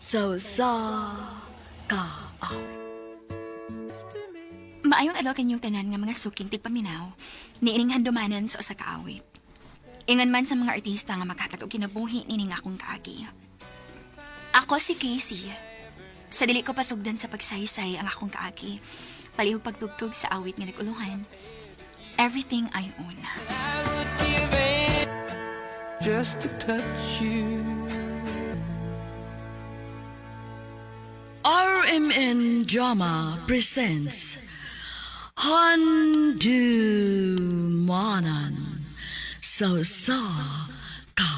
Sa usa ka awit. Maayong adlaw kanyong tanan nga mga suking tigpaminaw, niining handumanan sa usa ka awit. Ingon man sa mga artista nga makatag og kinabuhi nining akong kaagi. Ako si Casey. Sa dili ko pasugdan sa pagsaysay ang akong kaagi, palihog pagtugtog sa awit nga naguluhan. Everything I Own. Just to touch you. RMN Drama presents Handumanan sa usa ka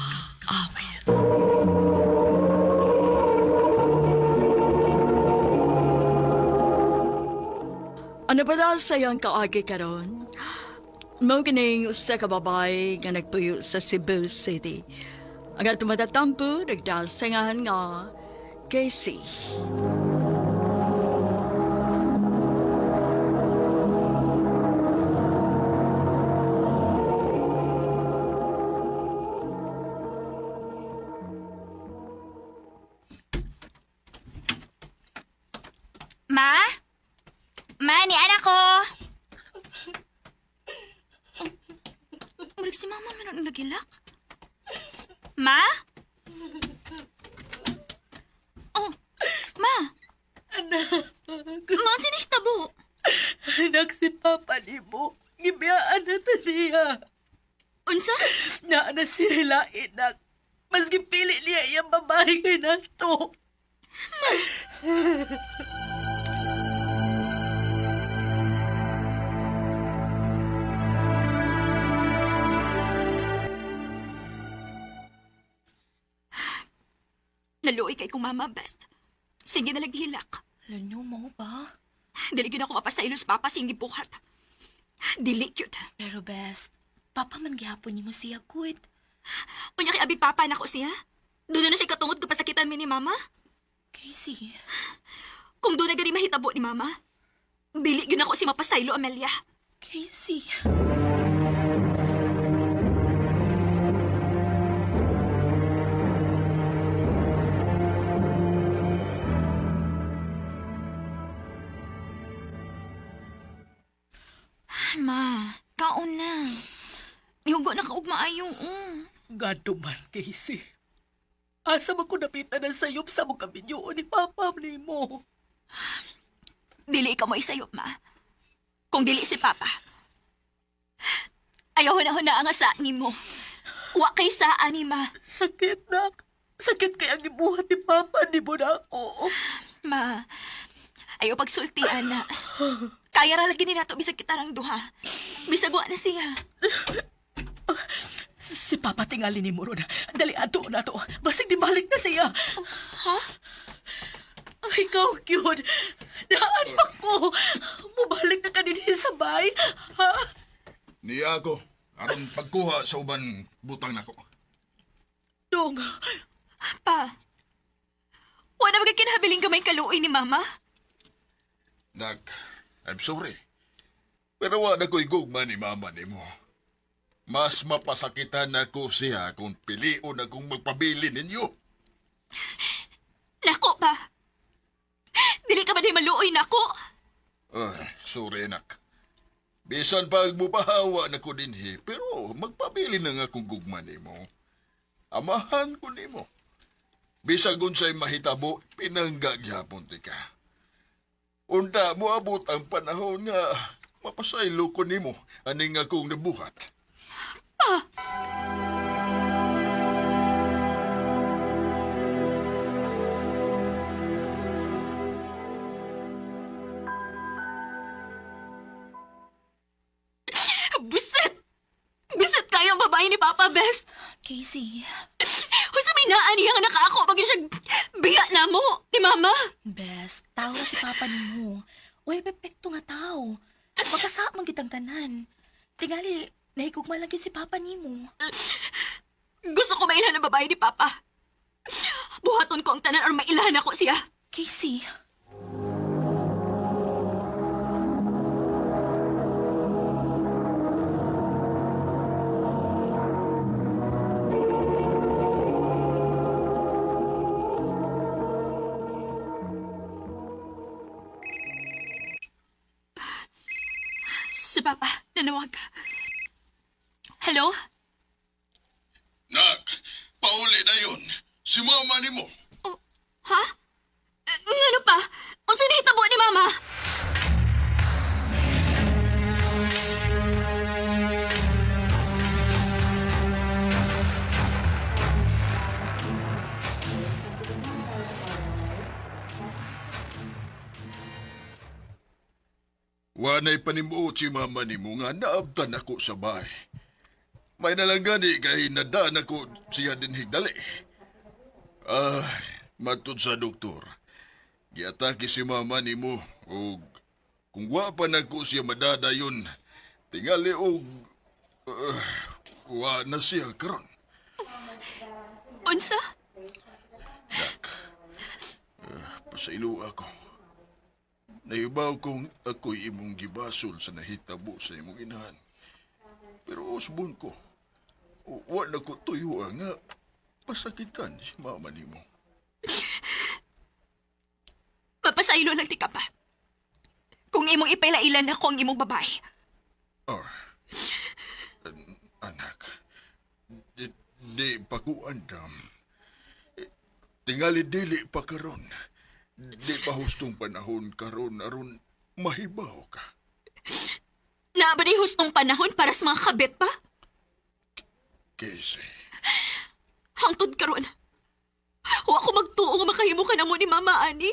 awit. Ano ba na sa iyong kaagi karon? Mao kining usa ka babae nga nagpuyo sa Cebu City. Ang atong matatampo, nagdasingan nga Casey. Ma? Ma, ni anak ko! Murag si mama man ang nagilak. Ma? Oh, ma! Anak. Ma, sinihitabo? Anak, si Papa ni mo. Gibiyaan na ta niya. Unsa? Naa na siya lain, anak. Mas gipili niya iyang babae kay nato. Naluoy kay kong mama, best. Sige na naghilak. Alam mo ba? Dili gyud ako mapasailos papa sing gibuhat. Dili gyud. Pero best, papa man gihapon nimo siya good. Unya kay abi papa nako siya. Doon na siya katungod kapasakitan mi ni mama. Casey, Kung doon na gani mahitabo ni mama, dili gyud ako si mapasaylo, Amelia. Casey. Ay, ma, kaon na. Ihugo na kaog maayo. Gado man, Casey. Asa man ko napita na sayop sa mong kabinyo ni Papa ni mo. Dili ka mo isayop, ma. Kung dili si Papa. Ayaw na na ang asa ni mo. Wa kay saa ni ma. Sakit, nak. Sakit kay ang gibuhat ni Papa ni mo na ako. Ma, ayaw pagsulti, ana. Kaya ra lagi ni nato bisag kita rang duha. Bisag wa na siya. Si Papa tingali ni mo ron. Dali, ato na to. Basig di balik na siya. Ha? Ay, ikaw, cute. Daan pa ko. Mubalik na ka din sa bay. Ha? Niya ako, aron pagkuha sa uban butang nako. Dong, Pa, wala ba kinahabiling gamay kaluoy ni Mama? Nak, I'm sorry. Pero wa na ko'y gugma ni mama nimo. Mas mapasakitan ako siya kung pilion akong magpabili ninyo. Nako pa. Dili ka ba di maluoy nako? Ay, sorry nak. Bisan pag mupahawa na ko dinhi, pero magpabili na nga kung gugma nimo. Amahan ko nimo. Bisag unsay mahitabo, pinangga gyapon ti ka. Unta moabot ang panahon nga mapasaylo ko nimo aning akong nabuhat. Bisit! Bisit kayo ang babae ni Papa Best. Casey, Kung may naan niya nga nakaako, pag siya biya na mo ni Mama. best, tao si papa nimo. Uy, pepekto nga tao. Magkasa man kitang tanan. Tingali, nahigugma lang gyud si papa nimo. Gusto ko mailhan ang babae ni Papa. Buhaton ko ang tanan or mailhan ako siya. Casey, Papa, nanawag ka. Hello? Nak, pauli na yun. Si mama nimo. Oh, ha? Eh, ngano pa? Unsa nahitabo ni Mama? Wanay panimuot si mama nimo nga naabtan ako sa bahay. May nalanggani kay nadaan ako siya din higdali. Ah, matud sa doktor. Giatake si mama nimo og kung wa pa nako siya madadayon, tingali og wa na siya karon. Unsa? Nak, pasailo ako. Naibaw kong ako'y imong gibasol sa nahitabo sa imong inahan. Pero usbon ko, wa na ko tuyo nga pasakitan si mama nimo. Mapasaylo lang ti ka pa. Kung imong ipailailan ako ang imong babae. Oh, anak, di pa ko andam. Tingali dili pa karon. Di pa hustong panahon karon aron mahibaw ka. Naa ba di hustong panahon para sa mga kabit pa? Casey. Hangtod karon. Wa ko magtuo nga makahimo ka namo ni Mama ani.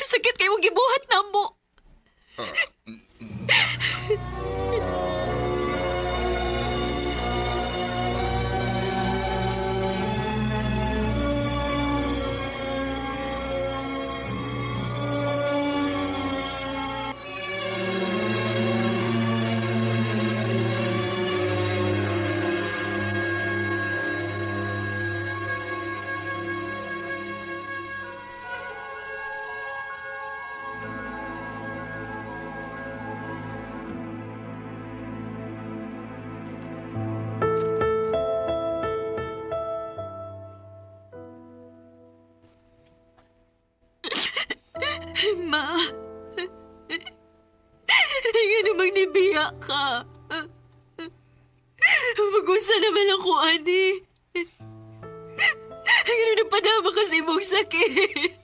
Sakit kayo gibuhat namo. Ma. Nga namang nibiya ka. Magusa naman ako, ani. Nga napadama ka sa imong sakit.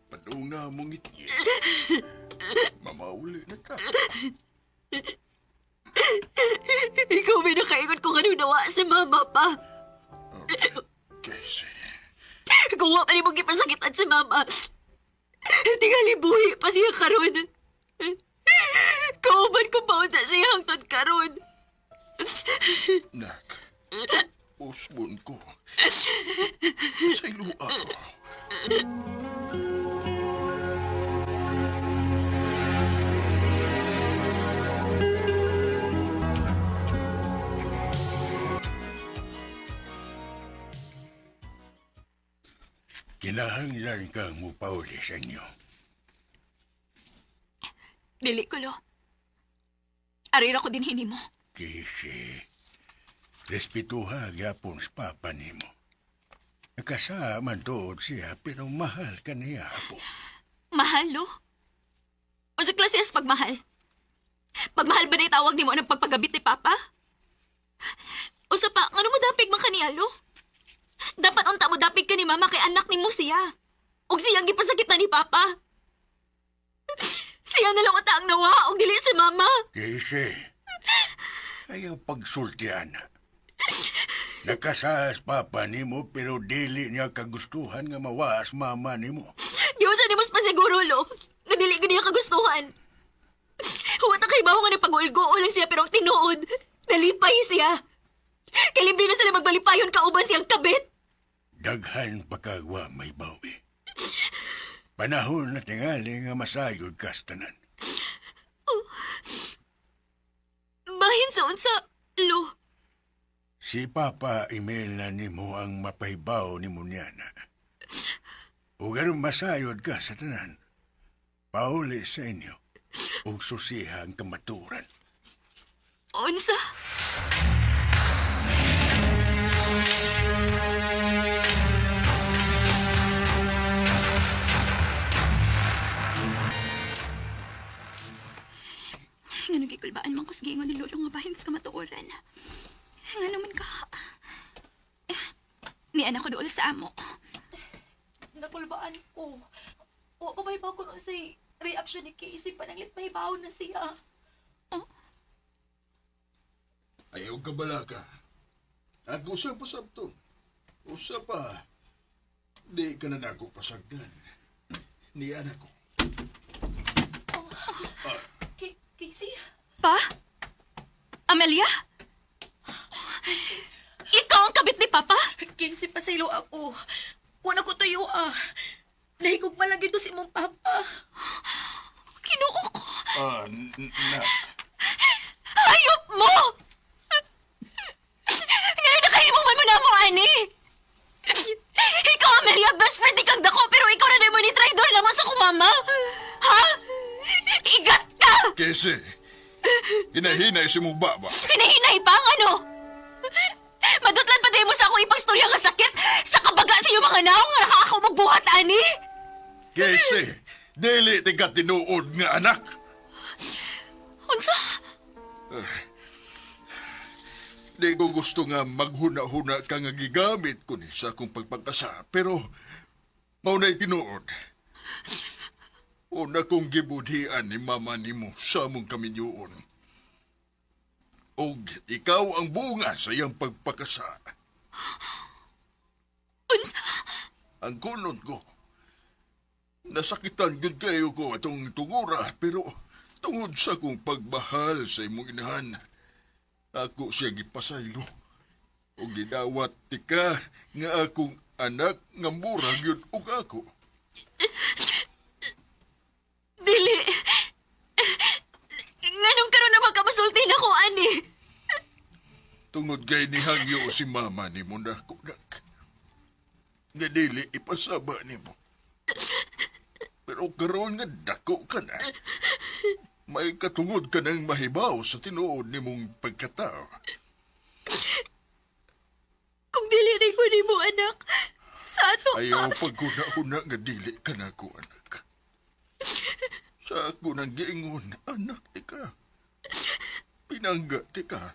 Padunga mong ngitngit. Mamauli na ta. Ikaw may nakaingon kung anong nawa si Mama pa. Casey. Kung wa pa nimo gipasakitan si Mama, tingali buhi pa siya karon. Kauban ko paunta siya hangtod karon. Nak, usbon ko. Sa ilo ako. Kinahanglan kang mupauli sa inyo. Dili ko, lo. Arira ko din hinimo. Kisi, respetuha gyapon sa papa nimo. Nakasama tuod siya pero mahal ka niya po. Mahal, lo? Unsa klase as pagmahal? Pagmahal ba na itawag nimo ng pagpagabit ni Papa? Usa pa, ngano mo dapig man kaniya, lo? Dapat unta mo dapig ka ni Mama kay anak nimo siya. Ug siyang gipasakit na ni Papa. Siya na lang unta ang nawa ug dili si Mama. Kisi, ayaw pagsultian. Nakasahas papa nimo pero dili niya kagustuhan nga mawaas mama nimo. Giunsa nimo sa pasiguro, lo? Nga dili ko niya kagustuhan. Huwag na kay bawo nga nagpag-ulgo lang siya pero ang tinuod, nalipay siya. Kay libre na sila magbalipayon kauban siyang kabit. Daghan pa kagwa may bawi. Panahon na tingali nga masayod kastanan. Bahin sa unsa, lo. Si Papa email na nimo ang mapahibaw ni Munyana. O ganun masayod ka sa tanan. Pauli sa inyo. Ug susiha ang kamaturan. Unsa? Nga nagikulbaan man ko sa giingon ni Lolo nga bahin sa kamatuoran. Nga naman ka. Eh, ni anak ko dool sa amo. Nakulbaan ko. Wa ko mahibaw kuno si reaction ni Casey, pananglit mahibaw na siya. Ayaw ka bala ka. At usa pa sabto. Usa pa. Di ka na nako pasagdan. Ni anak ko. Casey? Pa? Amelia? Ikaw ang kabit ni Papa? Casey, pasaylo ako. Wala ko tuyo ah. Nahigugma lang gito si imong papa. Kinuo ko. Ah, nak. Hayop mo! Ngayon nakahimo man mo na mo, ani! Ikaw, Amelia, best friend ni kang dako, pero ikaw na mo ni traidor naman sa kumama! Ha? Igat ka! Kasi, hinahinay si mong baba. Hinahinay pa ang ano? Madutlan pa din mo sa akong ipagstorya nga sakit sa kabaga sa iyong mga naong nga nakakaw magbuhat, ani! Kasi, dili tingka tinuod nga anak. Unsa? Di ko gusto nga maghuna-huna ka nga gigamit ko ni sa akong pagpagkasa, pero mao na'y tinuod. Una kong gibudhian ni mama nimo sa among kaminyuon. Og ikaw ang bunga sa iyang pagpakasa. Unsa? Ang kunot ko. Nasakitan gyud kayo ko atong tungura, pero tungod sa akong pagmahal sa imong inahan, ako siya gipasaylo. O gidawat tika nga akong anak nga mura gyud og ako. Dili. Nganong karon na magkapasulti na ko, ani? Tungod kay nihangyo si mama ni mo na kunak. Nga dili ipasaba nimo. Pero karon nga dako ka na. May katungod ka ng mahibaw sa tinuod nimong pagkatao. Kung dili rin ko nimo, anak, sa ato Ayaw paghuna-huna nga dili ka na ko, anak. Sa ako nang giingon, anak ti ka. Pinangga ti ka.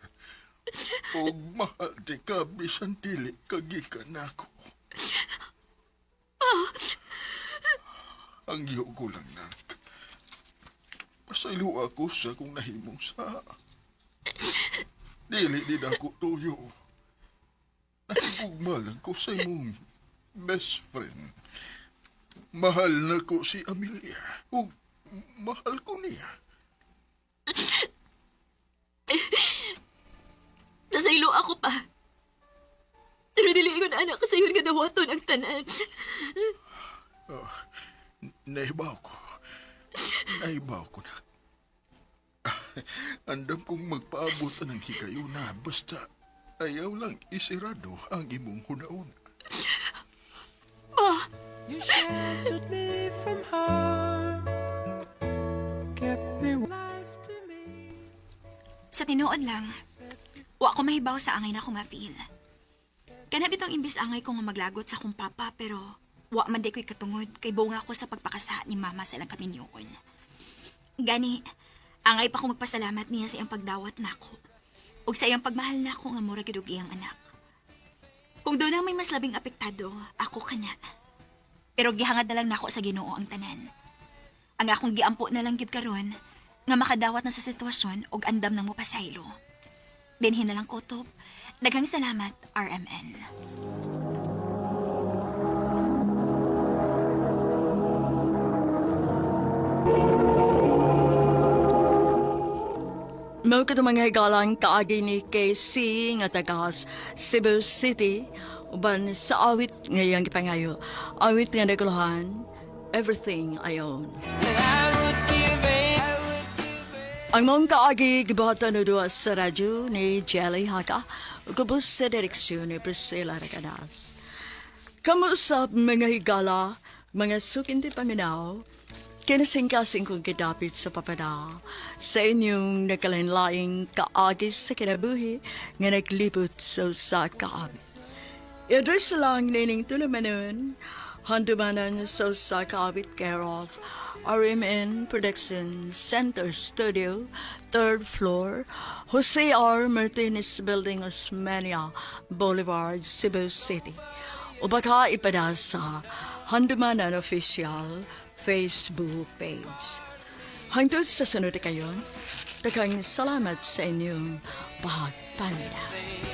Og mahal ti ka, bisan dili ka gikan nako. Ang iyo ko lang, nak. Pasaylo ako sa kung nahimong sa. Dili din ako tuyo. Nahigugma lang ko sa imong best friend. Mahal na ko si Amelia. O mahal ko niya. Nasaylo ako pa. Pero dili ko na anak sa iyo nga dawaton ang tanan. Naibaw ko. Naibaw ko na. Andam kong magpaabot ng higayuna basta ayaw lang isirado ang imong hunauna. You sheltered me from harm, kept me life to me. Sa tinuod lang, wa ko mahibaw sa angay na ko nga feel. Kana bitong imbis angay ko nga maglagot sa akong papa pero wa man di ko'y katungod kay bunga ko sa pagpakasa ni mama sa ilang kaminyoon. Gani, angay pa ko magpasalamat niya sa iyang pagdawat nako. Ug sa iyang pagmahal nako nga mura gid og iyang anak. Kung doon ang may mas labing apektado, ako kana. Pero gihangad na lang nako sa Ginoo ang tanan. Ang akong giampo na lang gyud karon nga makadawat na sa sitwasyon og andam nang mopasaylo. Dinhi na lang kutob. Daghang salamat, RMN. Mao kadto mga higalang kaagi ni KC nga taga Cebu City uban sa awit nga iyang gipangayo. Awit nga naguluhan, Everything I Own. Ang mong kaagi gibuhatan o duha sa radyo ni Jelly Haka ug ubos sa direksyon ni Priscilla Recanas. Kamusap mga higala, mga sukinti paminaw, kinasingkasing kong gidapit sa papada sa inyong nagkalainlaing kaagi sa kinabuhi nga naglibot sa usa ka awit. I-address lang nining tulumanon, Handumanan sa usa ka awit, care of RMN Production Center Studio, third floor, Jose R. Martinez Building, Osmeña Boulevard, Cebu City. O baka ipada sa Handumanan Official Facebook page. Hangtod sa sunod kayon, daghang salamat sa inyong pagpaminaw.